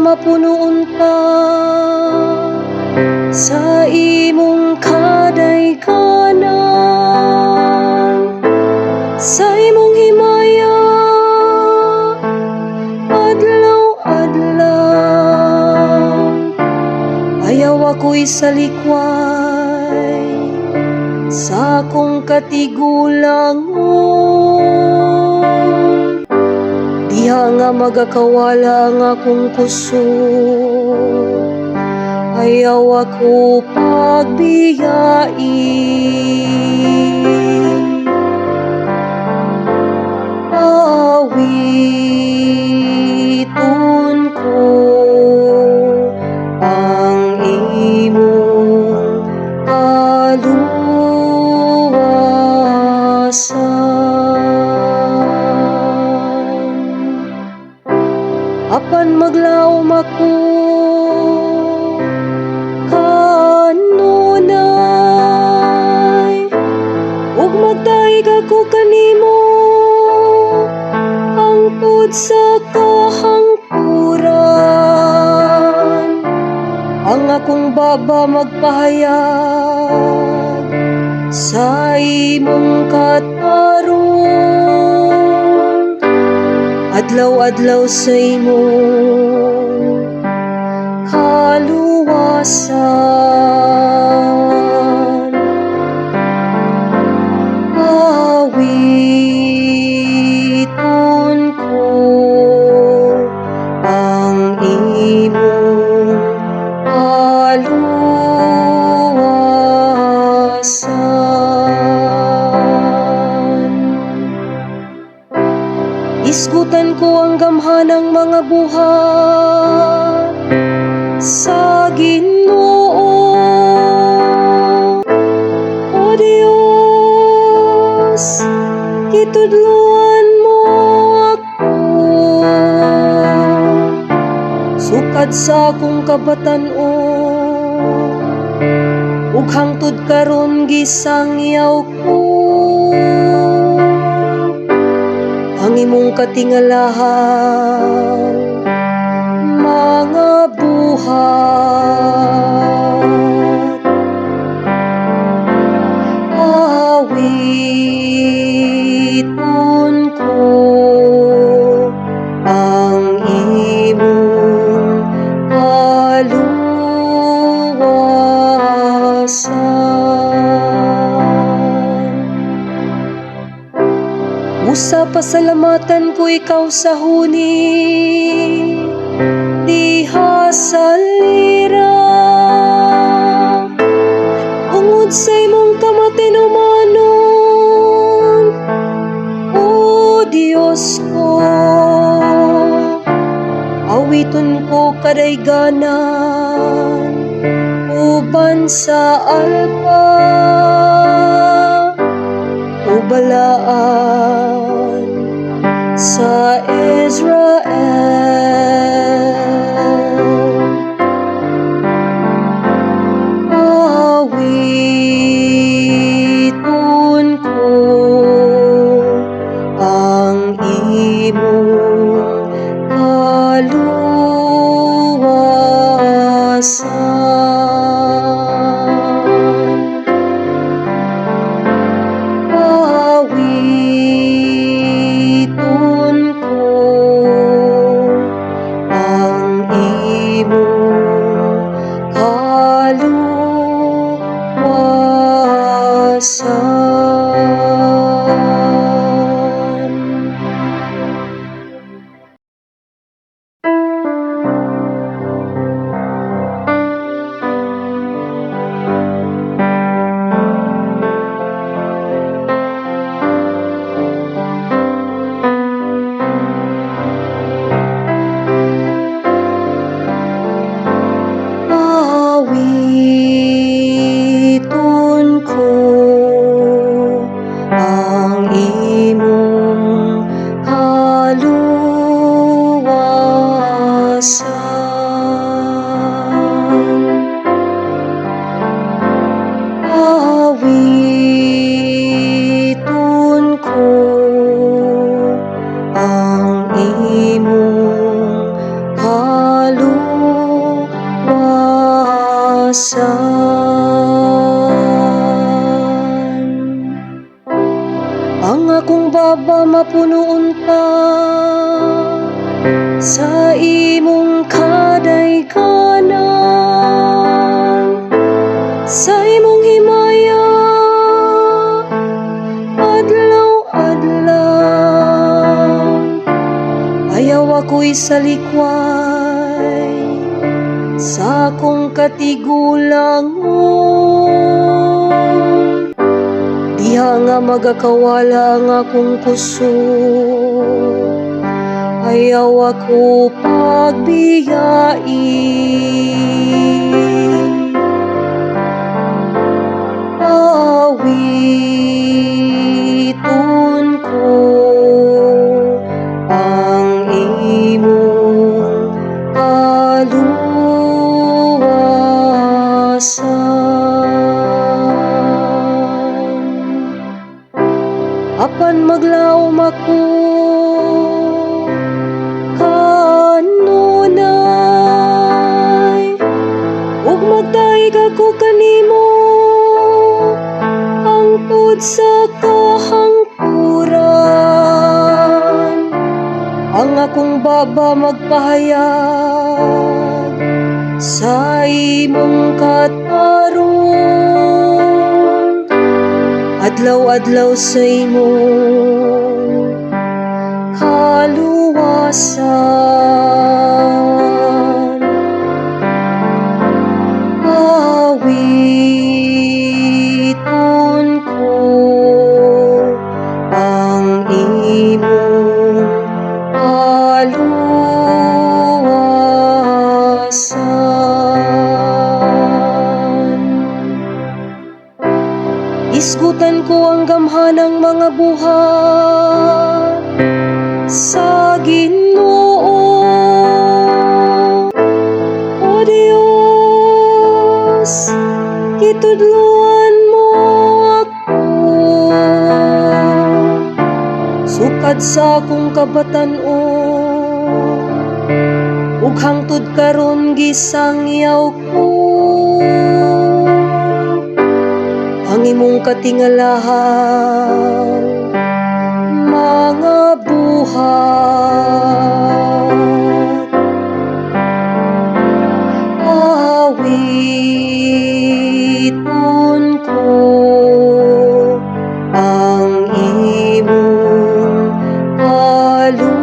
Mapuno unta sa imong kadayganan, sa imong himaya adlaw-adlaw. Ayaw ako'y salikway sa akong katigulangon, diha nga magakawala ang akong kusog. Ayaw ako pagbiyai. Awiton ko ang imong kaluwasan. Apan maglaom ako kanunay ug magdayeg ako kanimo hangtod sa kahangturan. Ang akong baba magpahayag sa imong katarong adlaw-adlaw sa imong kaluwasan. Awiton ko ang imong kaluwasan. Isgutan ko ang gamhanang mga buhat sa Ginoo. O Dios, gitudloan mo ako sukad sa akong kabatan-on ug hangtod karon gisangyaw ko ang imong katingalahang mga buhat. Awiton ko ang imong kaluwasan. Usa, pasalamatan ko ikaw sa huni diha sa lira tungod sa imong kamatinumanon, O Diyos ko. Awiton ko kadayganan uban sa alpa o balaan sa Israel. Awiton ko ang imong kaluwasan. Awiton ko Kaluwasan. Ang akong baba mapuno unta sa imong kadayganan, sa imong himaya adlaw-adlaw. Ayaw ako'y salikway sa akong katigulangon, diha nga magakawala ang akong kusog. Ayaw ako pagbiyai. Awiton ko ang imong kaluwasan. Apan maglaom ako kanunay ug magdayeg ako kanimo hangtod sa kahangturan. Ang akong baba magpahayag sa imong katarong adlaw-adlaw sa imong kaluwasan. Awiton ko ang imong kaluwasan. Isgutan ko ang gamhanang mga buhat sa Ginoo. O Dios, gitudloan mo ako sukad sa akong kabatan-on ug hangtod karon gisangyaw ko ang imong katingalahang mga buhat. Awiton ko ang imong kaluwasan.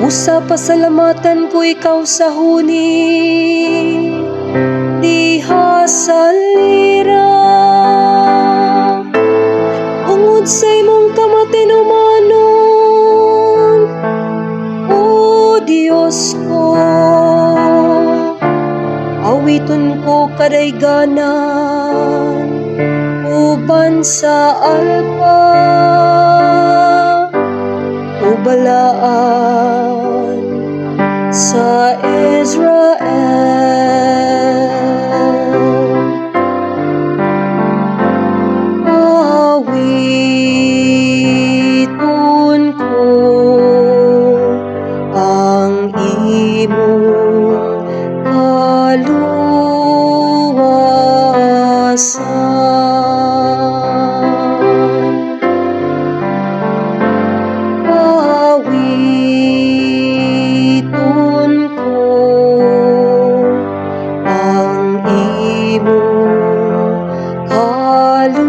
Usa, pasalamatan ko ikaw sa huni diha sa lira tungod sa imong kamatinumanon, O Diyos ko. Awiton ko kadayganan uban sa alpa o balaan sa Israel. Awiton ko ang imong kaluwasan. Awiton ko ang imong kaluwasan.